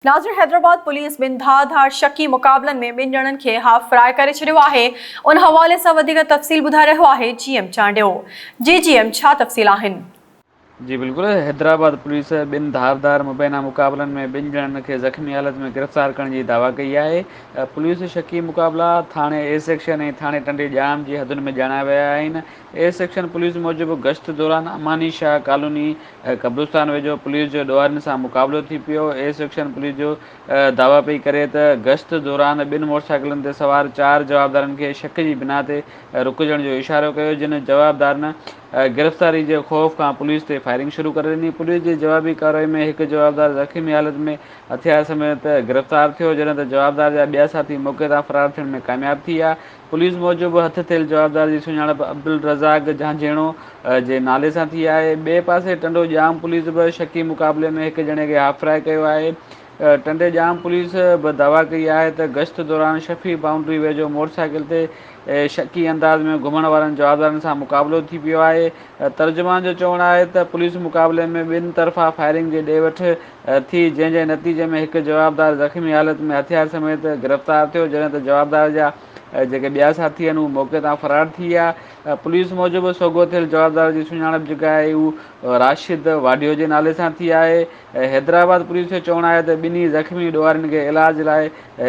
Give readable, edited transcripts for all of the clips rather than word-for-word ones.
ناظر حيدرآباد پوليس ٻن ڌار ڌار شڪي مقابلن ۾ ٻن ڄڻن کي هاف فرائي ڪري ڇڏيو آهي ان حوالي سان وڌيڪ تفصيل ٻڌائي رهيو آهي جي ايم چانڊيو جي جي ايم ڇا تفصيل آهن. جي بلڪل حيدرآباد پوليس ٻن ڌار ڌار مبينا مقابلن ۾ ٻن ڄڻن کي زخمي حالت ۾ گرفتار ڪرڻ جي دعويٰ ڪئي آهي پوليس شڪي مقابلا ٿاڻي اي سيڪشن ۽ ٿاڻي ٽنڊي ڄام جي حدن ۾ ڄاڻايا ويا آهن اي سيڪشن پوليس موجب گشت دوران اماني شاهه ڪالوني قبرستان ويجهو پوليس جو ڏوهارين سان مقابلو ٿي پيو. اي سيڪشن پوليس جو دعويٰ پئي ڪري ته گشت دوران ٻن موٽرسائيڪلن تي سوار چار جوابدارن کي شڪ جي بنا تي رڪجڻ جو اشارو ڪيو جن جوابدارن گرفتاري جي خوف کان پوليس تي فائرنگ شروع ڪري ڏني. پوليس جي جوابي ڪارروائي ۾ هڪ جوابدار زخمي حالت ۾ هٿيار سميت گرفتار ٿيو جڏهن ته جوابدار جا ٻيا ساٿي موقعي تان فرار ٿيڻ ۾ ڪامياب ٿي ويا. پوليس موجب هٿ ٿيل جوابدار جي سڃاڻپ عبدالرزاق جهانجهيڻو جي نالي سان ٿي آهي. ٻئي پاسي ٽنڊو ڄام پوليس به شڪي مقابلي ۾ هڪ ڄڻي کي هاف فرائي ڪيو آهي. ٽنڊي ڄام پوليس به دعويٰ ڪئي آهي ته گشت دوران شفيع بائونڊري ويجهو موٽرسائيڪل تي شڪي انداز ۾ گهمڻ وارن جوابدارن سان مقابلو ٿي پيو آهي. ترجمان جو چوڻ آهي ته پوليس مقابلي ۾ ٻن طرفا فائرنگ جي ڏي وٺ ٿي، جنهن جي نتيجي ۾ هڪ جوابدار زخمي حالت ۾ هٿيار سميت گرفتار ٿيو، جڏهن ته جوابدار جا جيڪي ٻيا ساٿي آهن اهي موقعي تان فرار ٿي ويا. پوليس موجب سوگهو ٿيل جوابدار جي سڃاڻپ جيڪا آهي اهو راشد واڍيو جي نالي سان ٿي آهي. حيدرآباد پوليس جو چوڻ آهي ته ٻنهي زخمي ڏوهارين کي علاج لاء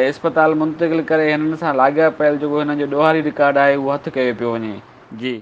اسپتال منتقل ڪري هنن سان لاڳاپيل جيڪو هنن جو ڏوهاري رڪارڊ آهي اهو هٿ ڪيو پيو وڃي. جي.